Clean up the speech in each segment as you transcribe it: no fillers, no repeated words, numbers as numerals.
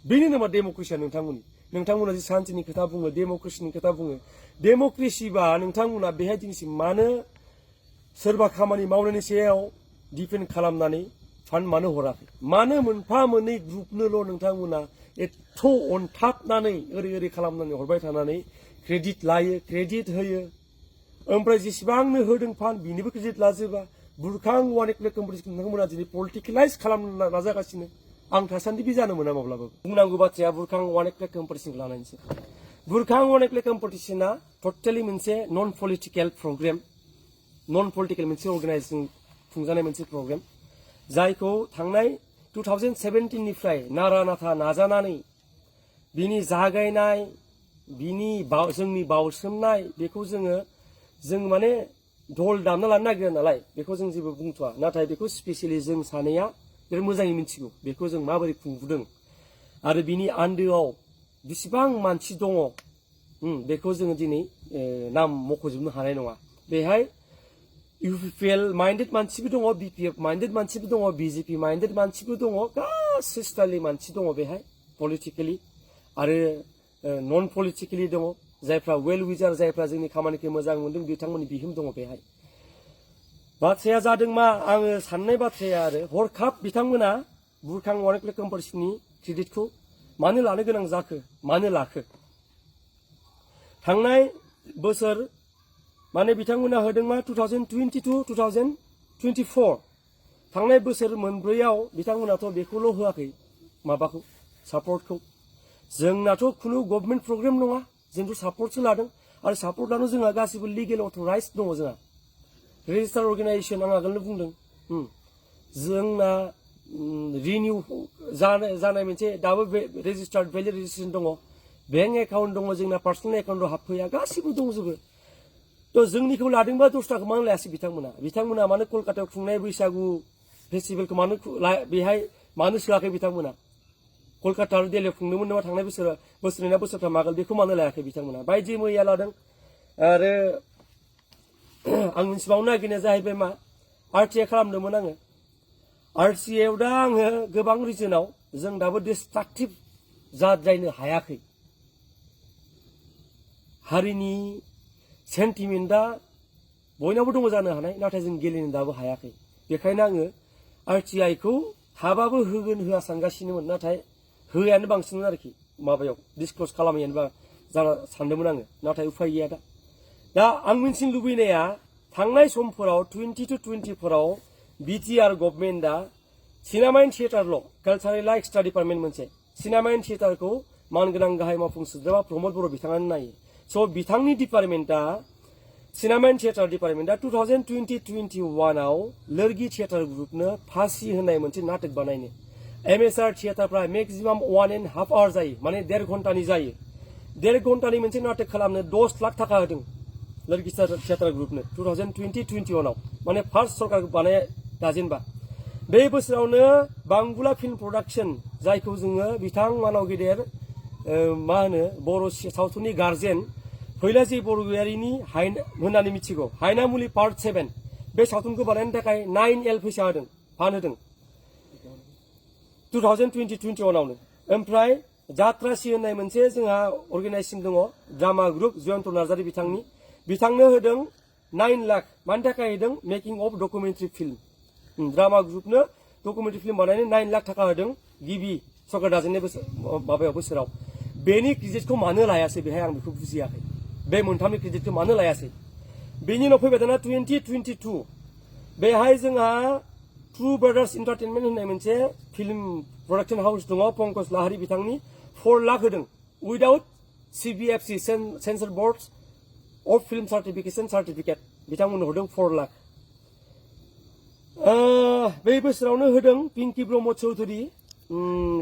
बेनो नामा डेम'क्रेसिया नोंथांमोना जे सान्थिनि खोथा बुङो डेम'क्रेसिनि खोथा बुङो डेम'क्रेसिबा नोंथांमोना बेहाय दिनैसिम मानो सोरबा खामानि मावनायनि सायाव डिपेन्ड खालामनानै फान्ड मानो हराखै मानो मोनफा मोननै ग्रुपनोल' नोंथांमोना एथ' अनथाबनानै ओरै खालामनानै हरबाय थानानै क्रेडिट लायो क्रेडिट होयो ओमफ्राय जेसेबांनो होदों फान्ड बिनिबो क्रेडिट लाजोबा बुरखां वान एक्ट कम्पिटिसन नोंथांमोना दिनै पलिटिकेलाइज खालामनो नाजागासिनो आं थासान्दि बे जानो मोना माब्लाबाबो बुंनांगौ बाथ्राया बुरखां वान एक्ट कम्पिटिसनखौ लानानैसो बुरखां वान एक्ट कम्पिटिसना टटेलि मोनसे नन पलिटिकेल प्रग्राम नन पलिटिकेल मोनसे अर्गानाइजेसन खुंजानाय मोनसे प्रग्राम जायखौ थांनाय 2017 निफ्राय नारा नाथा नाजानानै बिनि जागायनाय बिनि जोंनि बावसोमनाय बेखौ जों माने ढोल दामना लानो नागिरो नालाय बेखौ जों जेबो बुंथ'वा नाथाय बेखौ स्पेसियेलि जों सानैया बिराद मोजाङै मिथिगौ बेखौ जों माबोरै खुंबोदों आरो बिनि आन्दोआव बेसेबां मानसि दङ बेखौ जोङो दिनै नाम मख'जोबनो हानाय नङा बेहाय UPPL माइन्डेड मानसिबो दङ BPF माइन्डेड मानसिबो दङ BJP माइन्डेड मानसिबो दङ गासै स्टाइलनि मानसि दङ बेहाय पलिटिकेलि आरो नन पलिटिकेलि दङ जायफ्रा वेल विजार जायफ्रा जोंनि खामानिखौ मोजां मोनदों बिथांमोननि बिहोम दङ बेहाय बाथ्राया जादों मा आङो साननाय बाथ्राया आरो हरखाब बिथांमोना बुरखां वान एक्ट कम्पिटिसननि क्रेडिटखौ मानो लानो गोनां जाखो मानो लाखो थांनाय बोसोर माने बिथांमोना होदों मा 2022-2024 थांनाय बोसोर मोनब्रैयाव बिथांमोनाथ' बेखौल' होआखै माबाखौ सापर्टखौ जोंनाथ' खुनु गभर्नमेन्ट प्रग्राम नङा जोंथ' सापर्टसो लादों आरो सापर्ट लानो जोंहा गासिबो लिगेल अथराइज दङ जोंहा रेजिस्टार अर्गानाइजेसन आं आगोलनो बुंदों जोंना रिनिउ जानाय मोनसे दाबो रेजिस्टार्ड भेलिड रेजिस्ट्रेसन दङ बेंक एकाउन्ट दङ जोंना पार्सनेल एकाउन्टआव हाबफैया गासिबो दंजोबो थ' जोंनिखौ लादोंबा दस्राखौ मानो लायासै बिथांमोना मानो कलकातायाव खुंनाय बैसागु फेस्टिभेलखौ मानो बेहाय मानो सोआखै बिथांमोना कलकाता आरो दिल्लीयाव खुंदोंमोन नामा थांनाय बोसोरनै ना बोसोरथाम आगोल बेखौ मानो लायाखै बिथांमोना बायदि मैया लादों आरो आं मिथिबावनो नागिरनाया जाहैबाय मा RTA खालामदोंमोन आङो RTAयाव दा आङो गोबां रिजनाव जों दाबो डिस्ट्राक्टिभ जाद्रायनो हायाखै हारिनि सेन्टिमेन्टआ बयनावबो दङ जानो हानाय नाथाय जों गेलेनो दाबो हायाखै बेखायनो आङो RTIखौ थाबाबो होगोन होआ सानगासिनोमोन नाथाय होयानो बांसिनमोन आरोखि माबायाव डिसक्ल'ज खालामैयानो जाना सानदोंमोन आङो नाथाय उफाय गैया दा आं मिन्थिनो लुबैनाया थांनाय समफोराव 20-24 BTR गभर्नमेन्टआ सिनेमा एन्ड थियेटारल' कालचारेल एक्सट्रा डिपार्टमेन्ट मोनसे सिनेमा एन्ड थियेटारखौ मानगोनां गाहाय मावफुं सोद्रोमा प्रमद बर' बिथाङानो नायो स' बिथांनि डिपार्टमेन्टआ सिनेमा एन्ड थियेटार डिपार्टमेन्टआ 2020-21आव लोरगि थियेटार ग्रुपनो फासि होनाय मोनसे नाटक बानायनो MSR थियेटारफ्रा मेक्सिमाम 1.5 आवार जायो माने 1.5 घन्टानि जायो 1.5 घन्टानि मोनसे नाटक खालामनो 10 लाख थाखा होदों लोरगि थियेटार ग्रुपनो 2020-21आव माने फार्स्ट सरकार बानाय दाजेनबा बे बोसोरावनो बांबुला फिल्म प्रडाक्शन जायखौ जोङो बिथां मानाव गेदेर मा होनो बर' सावथुननि गार्जेन फैलाजि बरगयारिनि होननानै मिथिगौ हायनामुलि पार्ट 7 बे सावथुनखौ बानायनो थाखाय 9L फैसा होदों फान्ड होदों 2020-21आवनो ओमफ्राय जात्रासि होननाय मोनसे जोंहा अर्गानाइजेसन दङ ड्रामा ग्रुप जयन्त नार्जारि बिथांनो होदों 9 लाख मानि थाखाय होदों making of documentary film drama ग्रुपनो डकुमेन्टारि फिल्म बानायनो 9 लाख थाखा होदों गिबि सरकार दाजेननाय बोसोराव बेनि क्रेडिटखौ मानो लायासै बेहाय आं बेखौ बुजियाखै बे मोनथामनि क्रेडिटखौ मानो लायासै बेनि उनाव फैबाय दाना 2022 बेहाय जोंहा ट्रु ब्रादार्स एन्टारटेनमेन्ट होननाय मोनसे फिल्म प्रडाक्शन हाउस दङ पंकज लाहारी बिथांनि 4 लाख होदों without CBFC censor board of film certificate बिथांमोननो हरदों 4 लाख बे बोसोरावनो होदों पिंकी ब्रह्म चौधुरी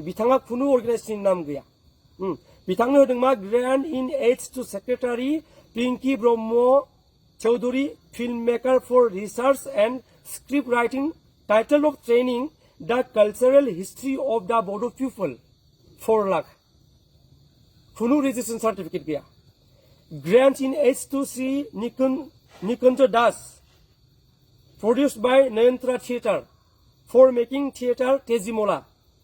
बिथाङा खुनु अर्गानाइजेसननि नाम गैया बिथांनो होदों मा grant in aid to secretary Pinki Brahma Chaudhuri film maker for research and script writing title of training the cultural history of the Bodo people 4 lakh खुनु रेजिस्ट्रेशन सर्टिफिकेट गैया grant in aid to Shri Nikunj Das produced by Nayantra Theatre for making theatre Tejimola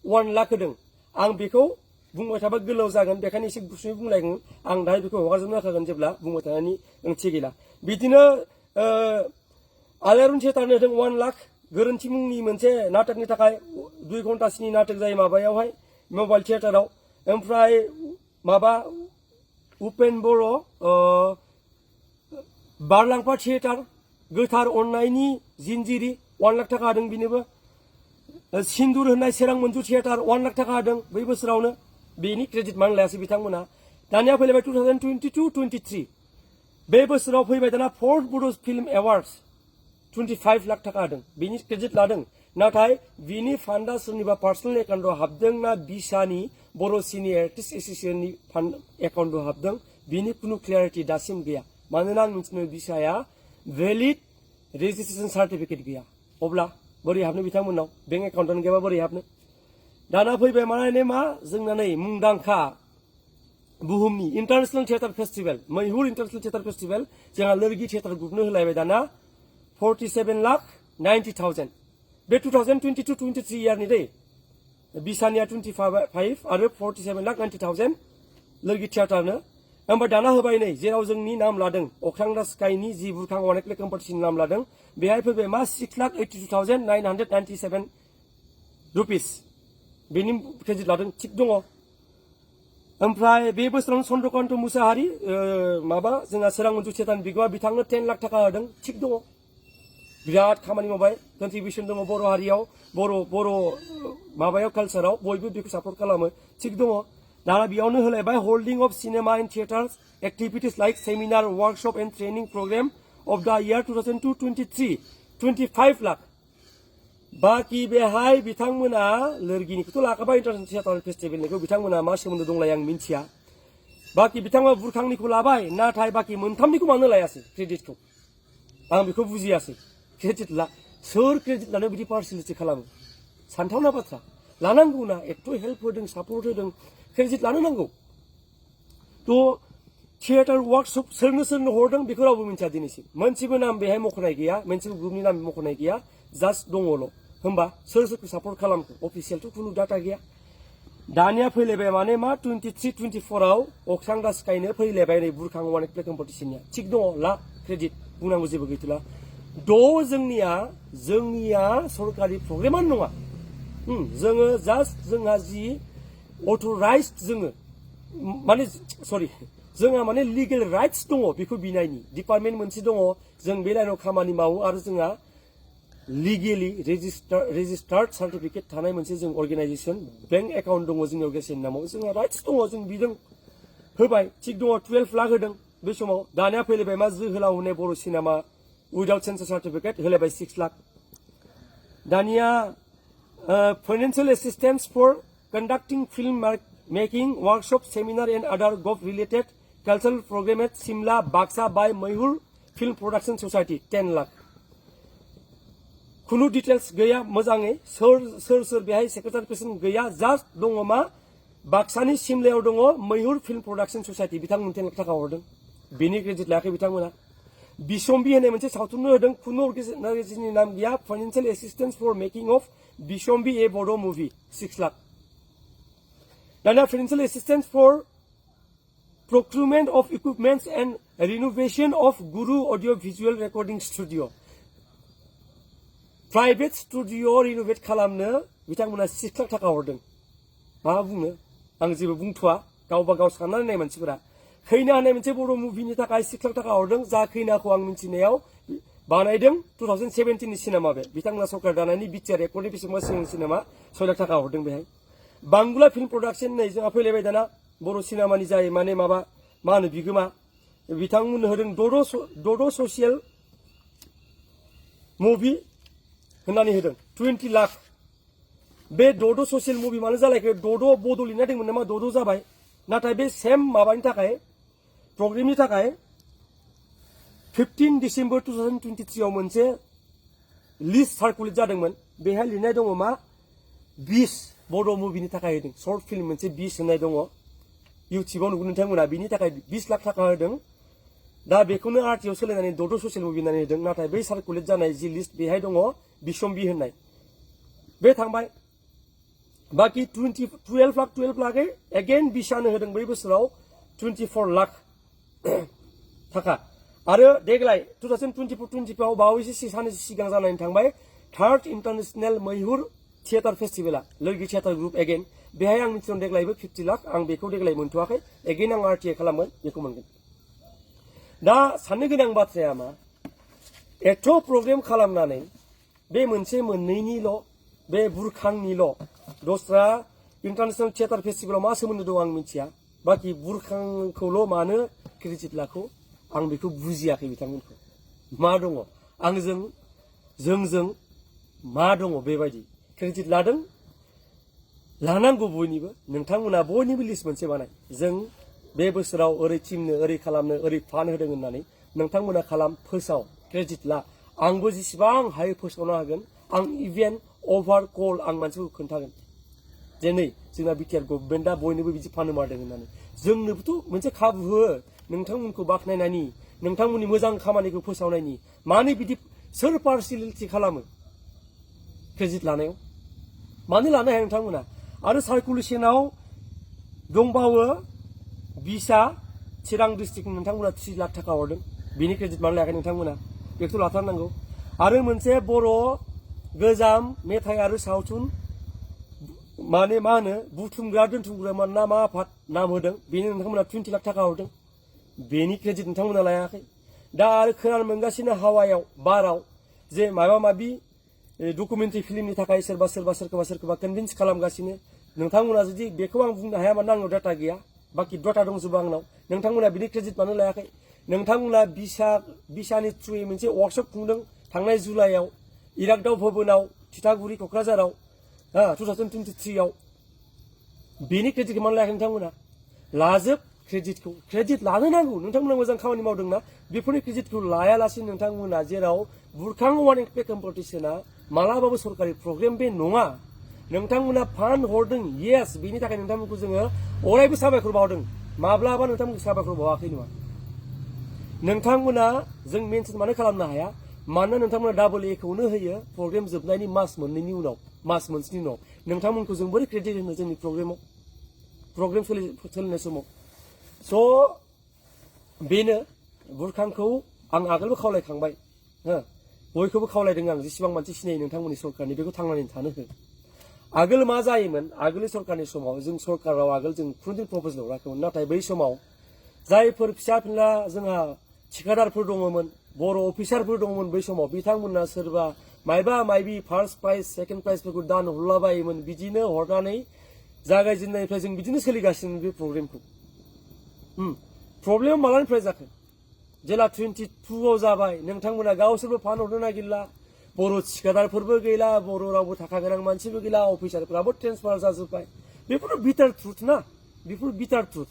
1 lakh होदों आं बेखौ बुंबाय थाबा गोलाव जागोन बेखायनो एसे गुसुङै बुंलायगोन आं दाहाय बेखौ हगारजोबनो होखागोन जेब्ला बुंबाय थानायनि ओंथि गैला बिदिनो आलायारन थियेटारनो होदों 1 लाख गोरोन्थि मुंनि मोनसे नाटकनि थाखाय 2 घन्टासोनि नाटक जायो माबायावहाय मबाइल थियेटाराव ओमफ्राय माबा उपेन बर' बारलांफा थियेटार गोथार अननायनि जिनजिरि 1 लाख थाखा होदों बिनोबो सिन्दुर होननाय सेरां मन्जु थियेटार 1 लाख थाखा होदों बै बोसोरावनो बेनि क्रेडिट मानो लायासै बिथांमोना दानिया फैलायबाय 2022-23 बे बोसोराव फैबाय दाना 4th बड' फिल्म एवार्ड्स 25 लाख थाखा होदों बेनि क्रेडिट लादों नाथाय बिनि फान्डा सोरनिबा पार्सनेल एकाउन्टआव हाबदों ना बिसानि बर' सिनियर आर्टिस्ट एस'सिएशननि फान्ड एकाउन्टआव हाबदों बिनि खुनु क्लियारिटि दासिम गैया मानोना आं मिथिनो बिसाया भेलिड रेजिस्ट्रेशन सार्टिफिकेट गैया अब्ला बोरै हाबनो बिथांमोननाव बेंक एकाउन्टआनो गैयाबा बोरै हाबनो दाना फैबाय माने मा जोंना नै मुंदांखा बुहुमनि इन्टारनेशनेल थियेटार फेस्टिभेल मैहुर इन्टारनेशनेल थियेटार फेस्टिभेल जोंहा लोरगि थियेटार ग्रुपनो होलायबाय दाना 47,90,000 बे 2022-23 इयारनि दै बिसानिया 25 आरो 47,90,000 लोरगि थियेटारनो ओमफ्राय दाना होबाय नै जेराव जोंनि नाम लादों अख्रां स्काइनि जि बुरखां वान प्ले कम्पिटिसन नाम लादों बेहाय फैबाय मा 6,82,997 रुपिस बेनि क्रेडिट लादों थिग दङ ओमफ्राय बे बोसोरावनो चन्द्रकान्त मुसाहारि माबा जोंहा सोरां मन्जु थियेटारनि बिगोमा बिथांनो 10 लाख थाखा होदों थिग दङ बिराद खामानि मावबाय कन्ट्रिबिउसन दङ बर' हारियाव बर' माबायाव कालचाराव बयबो बेखौ सापर्ट खालामो थिग दङ दाना बेयावनो होलायबाय holding of cinema and theatres activities like seminar workshop and training programme of the year 2022-23 25 lakh बाखि बेहाय बिथांमोना लोरगिनिखौथ' लाखाबाय इन्टारनेशनेल थियेटार फेस्टिभेलनिखौ बिथांमोना मा सोमोन्दो दंलाय आं मिन्थिया बाखि बिथांमोना बुरखांनिखौ लाबाय नाथाय बाखि मोनथामनिखौ मानो लायासै क्रेडिटखौ आं बेखौ बुजियासै क्रेडिट ला सोर क्रेडिट लानो बिदि पार्सनेलिटि खालामो सानथावना बाथ्रा लानांगौना एथ' हेल्प होदों सापर्ट होदों क्रेडिट लानो नांगौ थ' थियेटार वर्कशप सोरनो हरदों बेखौ रावबो मिन्थिया दिनैसिम मोनसेबो नाम बेहाय मख'नाय गैया मोनसेबो ग्रुपनि नाम मख'नाय गैया जास्ट दङल' होमबा सोरखौ सापर्ट खालामखो अफिसियेलथ' खुनु डाटा गैया दानिया फैलायबाय माने मा 23-24 आव अख्रां स्काइनो फैलायबाय नै बुरखां वान प्ले कम्पिटिसननिया थिग दङ ला क्रेडिट बुंनांगौ जेबो गैथ'ला जोंनिया सरकारि प्रग्रामानो नङा जोङो जास्ट जोंहा जि अथराइज्ड जोङो माने सरि जोंहा माने लिगेल राइट्स दङ बेखौ बिनायनि डिपार्टमेन्ट मोनसे दङ जों बे लाइनाव खामानि मावो आरो जोंहा लिगेलि रेजिस्टार्ड सार्टिफिकेट थानाय मोनसे जों अर्गेनाइजेसन बेंक एकाउन्ट दङ जोंनि अर्गेनाइजेसननि नामाव जोंहा राइट्स दङ जों बिदों होबाय थिग दङ 12 लाख होदों बे समाव दानिया फैलायबाय मा जोहोलाव होननाय बर' सिनेमा उइदाउट सेन्सर सार्टिफिकेट होलायबाय 6 लाख दानिया financial assistance for conducting film making workshop seminar and other gov related cultural programme at Simla Baksa by Maihur film production society 10 lakh खुनु डिटेल्स गैया मोजाङै सोर बेहाय सेक्रेटारि प्रेसिडेन्ट गैया जास्ट दङ मा बाक्सानि सिमलायाव दङ मैहुर फिल्म प्रडाक्शन ससाइटि बिथांमोन 10 लाख थाखा हरदों बेनि क्रेडिट लायाखै बिथांमोना बिसम्बि होननाय मोनसे सावथुननो होदों खुनु अर्गेनाइजेसननि नाम गैया financial assistance for making of बिसम्बि ए बड' मुभि 6 लाख दाना financial assistance for procurement of equipments and renovation of Guru audio visual recording studio private studio renovate खालामनो बिथांमोना 6 लाख थाखा हरदों मा बुंनो आं जेबो बुंथ'वा गावबा गाव साननानै नाय मानसिफोरा खैना होननाय मोनसे बर' मुभिनि थाखाय 6 लाख थाखा हरदों जा खैनाखौ आं मिन्थिनायाव बानायदों 2017 नि सिनेमा बे बिथांमोना सरकार दानायनि बिटिआर रेकर्डनि बेसेबां सिगां सिनेमा 6 लाख थाखा हरदों बेहाय बांगुला फिल्म प्रडाक्शन नै जोंहा फैलायबाय दाना बर' सिनेमानि जाय माने मा होनो बिगोमा बिथांमोननो होदों दड' ससियेल मुभि होननानै होदों 20 लाख बे दड' ससियेल मुभि मानो जालायखो दड' बड' लिरना दंमोन नामा दड' जाबाय नाथाय बे सेम माबानि थाखाय प्रग्रामनि थाखाय 15 डिसेम्बर 2023 आव मोनसे लिस्ट सार्कुलेट जादोंमोन बेहाय लिरनाय दङ मा 20 बड' मुभिनि थाखाय होदों शर्ट फिल्म मोनसे 20 होननाय दङ इउटिउबाव नुगोन नोंथांमोना बिनि थाखाय 20 लाख थाखा होदों दा बेखौनो आरटिआव सोलायनानै दड' ससियेल मुभि होननानै होदों नाथाय बै सार्कुलेट जानाय जि लिस्ट बेहाय दङ बिसम्बि होननाय बे थांबाय बाकी 12 लाखै एगेन बिसानो होदों बै बोसोराव 24 लाख थाखा आरो देग्लाय 2024-25 बावैसो साननैसो सिगां जानानै थांबाय थार्ड इन्टारनेशनेल मैहुर थियेटार फेस्टिभेला लोगि थियेटार ग्रुप एगेन बेहाय आं मिथिदों देग्लायबो 50 लाख आं बेखौ देग्लाय मोनथ'वाखै एगेन आं आरटिए खालामगोन बेखौ मोनगोन दा साननो गोनां बाथ्राया मा एथ' प्रग्राम खालामनानै बे मोनसे मोननैनिल' बे बुरखांनिल' दस्रा इन्टारनेशनेल थियेटार फेस्टिभेलाव मा सोमोन्दो दं आं मिथिया बाखि बुरखांखौल' मानो क्रेडिट लाखौ आं बेखौ बुजियाखै बिथांमोनखौ मा दङ जोंजों मा दङ बेबायदि क्रेडिट लादों लानांगौ बयनिबो नोंथांमोना बयनिबो लिस्ट मोनसे बानाय जों बे बोसोराव ओरै टिमनो ओरै खालामनो ओरै फान्ड होदों होननानै नोंथांमोना खालाम फोसाव क्रेडिट ला आंबो जेसेबां हायो फोसावनो हागोन आं इभेन अभार कल आं मानसिफोरखौ खोन्थागोन जे नै जोंना बिटिआर गभर्नमेन्टआ बयनोबो बिदि फान्ड मारदों होननानै जोंनोबोथ' मोनसे खाबु हो नोंथांमोनखौ बाख्नायनायनि नोंथांमोननि मोजां खामानिखौ फोसावनायनि मानो बिदि सोर पार्सियेलिटि खालामो क्रेडिट लानायाव मानो लानो हाया नोंथांमोना आरो सार्कुलेसनाव दंबावो बिसा चिरां डिस्ट्रिक्ट नोंथांमोना 3 लाख थाखा हरदों बिनि क्रेडिट मानो लायाखै नोंथांमोना बेखौ लाथारनांगौ आरो मोनसे बर' गोजाम मेथाइ आरो सावथुन माने मा होनो बुथुमग्रा दोनथुमग्रा ना मा आफाद नाम होदों बेनि नोंथांमोना 20 लाख थाखा हरदों बेनि क्रेडिट नोंथांमोना लायाखै दा आरो खोनानो मोनगासिनो हावायाव बाराव जे माबा माबि डकुमेन्टारि फिल्मनि थाखाय सोरखौबा कनभिन्स खालामगासिनो नोंथांमोना जुदि बेखौ आं बुंनो हाया मानो आंनाव डाटा गैया बाखि डाटा दंजोबो आंनाव नोंथांमोना बिनि क्रेडिट मानो लायाखै नोंथांमोना बिसानि थ्रुयै मोनसे वर्कशप खुंदों थांनाय जुलाइआव इरागदाव भबनाव थिथागुरि क'क्राझाराव 2023 आव बेनि क्रेडिटखौ मानो लायाखै नोंथांमोना लाजोब क्रेडिट लानो नांगौ नोंथांमोना मोजां खामानि मावदोंना बेफोरनि क्रेडिटखौ लायालासे नोंथांमोना जेराव बुरखां वान एक्ट कम्पिटिशना मालाबाबो सरकारि प्रग्राम बे नङा नोंथांमोना फान्ड हरदों येस बेनि थाखाय नोंथांमोनखौ जोङो अरायबो साबायखर बावदों माब्लाबा नोंथांमोनखौ साबायखर बावाखै नङा नोंथांमोना जों मेनसन मानो खालामनो हाया मानोना नोंथांमोना डाबल एखौनो होयो प्रग्राम जोबनायनि मास मोननैनि उनाव मास मोनसेनि उनाव नोंथांमोनखौ जों बोरै क्रेडिट होनो जोंनि प्रग्राम सोलिनाय समाव स' बेनो बुरखांखौ आं आगोलबो खावलायखांबाय बयखौबो खावलायदों आं जेसेबां मानसि सिनायो नोंथांमोननि सरकारनि बेखौ थांनानै थानो हो आगोल मा जायोमोन आगोलनि सरकारनि समाव जों सरकाराव आगोल जों खुनु प्रप'जेल हराखैमोन नाथाय बै समाव जायफोर फिसा फिनला जोंहा थिखादारफोर दङमोन बर' अफिसारफोर दङमोन बै समाव बिथांमोना सोरबा मायबा मायबि फार्स्ट प्राइज सेकेन्ड प्राइजफोरखौ दान हरलाबायोमोन बिदिनो हरनानै जागायजेननायनिफ्राय जों बिदिनो सोलिगासिनो बे प्रग्रामखौ प्रब्लेमा मालानिफ्राय जाखो जेला 22 आव जाबाय नोंथांमोना गावसोरबो फान्ड हरनो नागिरला बर' थिखादारफोरबो गैला बर' रावबो थाखा गोनां मानसिबो गैला अफिसारफोराबो ट्रेन्सफार जाजोब्बाय बेफोर बिटार ट्रुथ ना बेफोर बिटार ट्रुथ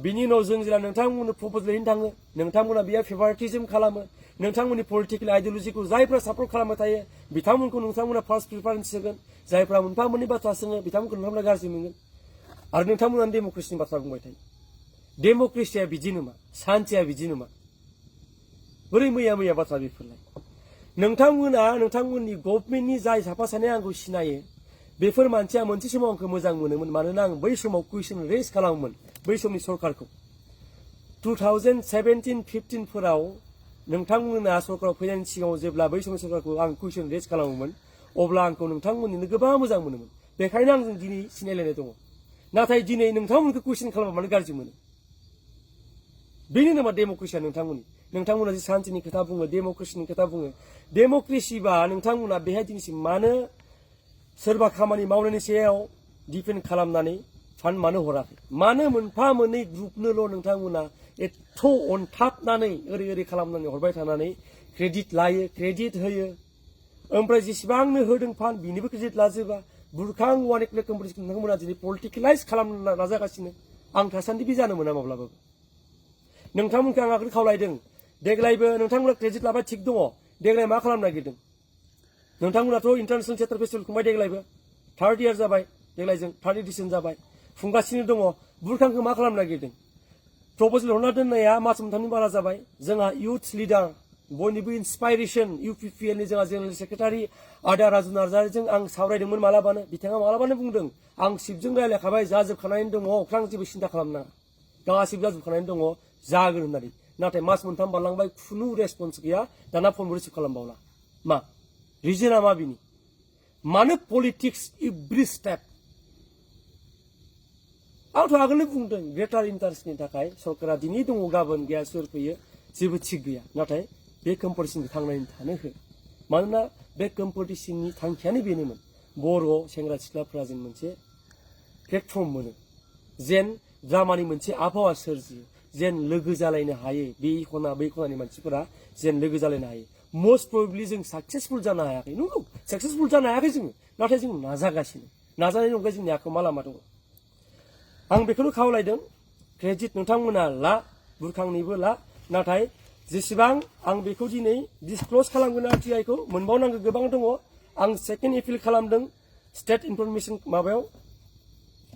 बिनि उनाव जों जेला नोंथांमोननो प्रप'जेल हैनो थाङो नोंथांमोना बेयाव फेभारिटिजम खालामो नोंथांमोननि पलिटिकेल आइडिय'लजिखौ जायफ्रा सापर्ट खालामबाय थायो बिथांमोनखौ नोंथांमोना फार्स्ट प्रिफारेन्स होगोन जायफ्रा मोनफा मोननै बाथ्रा सोङो बिथांमोनखौ नोंथांमोना गाज्रि मोनगोन आरो नोंथांमोना डेम'क्रेसिनि बाथ्रा बुंबाय थायो डेम'क्रेसिया बिदि नङा सान्थिया बिदि नङा बोरै मैया बाथ्रा बेफोरलाय नोंथांमोना नोंथांमोननि गभर्नमेन्टनि जाय साफा सानै आंखौ सिनायो बेफोर मानसिया मोनसे समाव आंखौ मोजां मोनोमोन मानोना आं बै समाव कुइसन रेज खालामोमोन बै समनि सरकारखौ 2017-15 फोराव नोंथांमोना सरकाराव फैनायनि सिगाङाव जेब्ला बै समनि सरकारखौ आं कुइसन रेज खालामोमोन अब्ला आंखौ नोंथांमोननिनो गोबां मोजां मोनोमोन बेखायनो आंजों दिनै सिनायलायनाय दङ नाथाय दिनै नोंथांमोनखौ कुइसन खालामबा मानो गाज्रि मोनो बेनो नामा डेम'क्रेसिया नोंथांमोना जे सान्थिनि खोथा बुङो डेम'क्रेसिनि खोथा बुङो डेम'क्रेसिबा नोंथांमोना बेहाय दिनैसिम मानो सोरबा खामानि मावनायनि सायाव डिपेन्ड खालामनानै फान्ड मानो हराखै मानो मोनफा मोननै ग्रुपनोल' नोंथांमोना एथ' अनथाबनानै ओरै खालामनानै हरबाय थानानै क्रेडिट लायो क्रेडिट होयो ओमफ्राय जेसेबांनो होदों फान्ड बिनिबो क्रेडिट लाजोबा बुरखां वान एक्ट कम्पिटिशन नोंथांमोना दिनै पलिटिकेलाइज खालामनो नाजागासिनो आं थासान्दि बे जानो मोना माब्लाबाबो नोंथांमोनखौ आं आगोल खावलायदों देग्लायबो नोंथांमोना क्रेडिट लाबाय थिग दङ देग्लाय मा खालामनो नागिरदों नोंथांमोनाथ' इन्टारनेशनेल थियेटार फेस्टिभेल खुंबाय देग्लायबो 3rd इयार जाबाय देग्लायजों 3rd एडिशन जाबाय खुंगासिनो दङ बुरखांखौ मा खालामनो नागिरदों प्रप'जेल हरना दोननाया मास मोनथामनि बारा जाबाय जोंहा इयुथ लिडार बयनिबो इन्सपाइरेसन UPPL नि जोंहा जेनेरेल सेक्रेटारि आदा राजु नार्जारिजों आं सावरायदोंमोन मालाबानो बिथाङा मालाबानो बुंदों आं शिबजों रायलायखाबाय जाजोबखानानै दङ अख्रां जेबो सिन्था खालामनाङा गासिबो जाजोबखानानै दङ जागोन होननानै नाथाय मास मोनथाम बारलांबाय खुनु रेसपन्स गैया दाना फनबो रिसिभ खालामबावला मा रिजोना मा बिनि मानो पलिटिक्स एभ्रि स्टेप आंथ' आगोलनो बुंदों ग्रेटार इन्टारेस्टनि थाखाय सरकारा दिनै दङ गाबोन गैया सोर फैयो जेबो थिग गैया नाथाय बे कम्पिटिसनखौ थांनानै थानो हो मानोना बे कम्पिटिसननि थांखियानो बेनोमोन बर' सेंग्रा सिख्लाफ्रा जों मोनसे प्लेटफर्म मोनो जेन ड्रामानि मोनसे आबहावा सोरजियो जेन लोगो जालायनो हायो बे खना बै खनानि मानसिफोरा जेन लोगो जालायनो हायो मोस्ट प्रबेबलि जों साक्सेसफुल जानो हायाखै नंगौ साक्सेसफुल जानो हायाखै जोङो नाथाय जों नाजागासिनो नाजानायनि अनगायै जोंनि आखायाव मा लामा दङ आं बेखौनो खावलायदों क्रेडिट नोंथांमोना ला बुरखांनिबो ला नाथाय जेसेबां आं बेखौ दिनै डिसक्ल'ज खालामगोन RTI खौ मोनबावनांगौ गोबां दङ आं सेकेन्ड एपिल खालामदों स्टेट इनफरमेसन माबायाव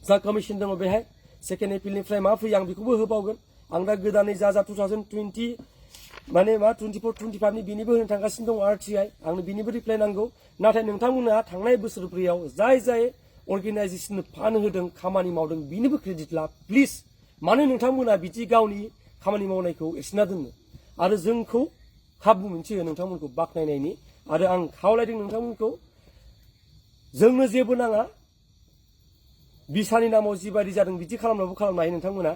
जा कमिसन दङ बेहाय सेकेन्ड एपिलनिफ्राय मा फैयो आं बेखौबो होबावगोन आं दा गोदानै जा 2020 माने मा 24-25 नि बिनिबो होनो थांगासिनो दङ RTI आंनो बिनिबो रिप्लाइ नांगौ नाथाय नोंथांमोना थांनाय बोसोरब्रैयाव जाय अर्गेनाइजेसननो फान्ड होदों खामानि मावदों बिनिबो क्रेडिट ला प्लिज मानो नोंथांमोना बिदि गावनि खामानि मावनायखौ एरसिना दोननो आरो जोंखौ खाबु मोनसे नोंथांमोनखौ बाख्नायनायनि आरो आं खावलायदों नोंथांमोनखौ जोंनो जेबो नाङा बिसानि नामाव जिबायदि जादों बिदि खालामनाबो खालामनो हायो नोंथांमोना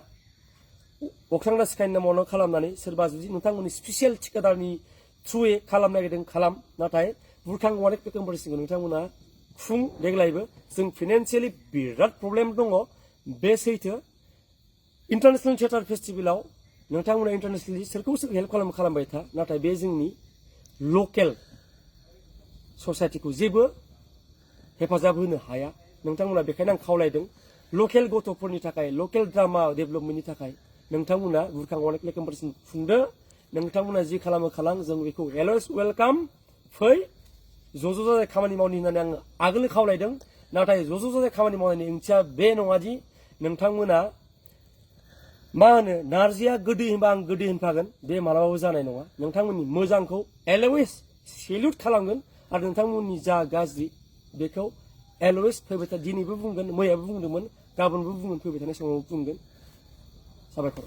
अख्रां दासिखानि नामावनो खालामनानै सोरबा जुदि नोंथांमोननि स्पेसियेल थिकादारनि थ्रुयै खालामनो नागिरदों खालाम नाथाय बुरखां वानेट पे कम्पिटिसनखौ नोंथांमोना खुं देग्लायबो जों फाइनान्सियेलि बिराद प्रब्लेम दङ बे सैथो इन्टारनेशनेल थियेटार फेस्टिभेलाव नोंथांमोना इन्टारनेशनेलि सोरखौ हेल्प खालामबाय था नाथाय बे जोंनि लकेल ससाइटिखौ जेबो हेफाजाब होनो हाया नोंथांमोना बेखायनो आं खावलायदों लकेल गथ'फोरनि थाखाय लकेल ड्रामा डेभेलपमेन्टनि थाखाय नोंथांमोना बुरखां वानेट पे कम्पिटिसन खुंदो नोंथांमोना जि खालामो खालाम जों बेखौ अलवेज वेलकाम फै ज' जाजाय खामानि मावनि होननानै आं आगोल खावलायदों नाथाय ज' जाजाय खामानि मावनायनि ओंथिया बे नङा दि नोंथांमोना मा होनो नारजिया गोदै होनबा आं गोदै होनफागोन बे मालाबाबो जानाय नङा नोंथांमोननि मोजांखौ अलवेज सेल्युट खालामगोन आरो नोंथांमोननि जा गाज्रि बेखौ अलवेज फैबाय था दिनैबो बुंगोन मैयाबो बुंदोंमोन गाबोनबो बुंगोन फैबाय थानाय समावबो बुंगोन साबायखर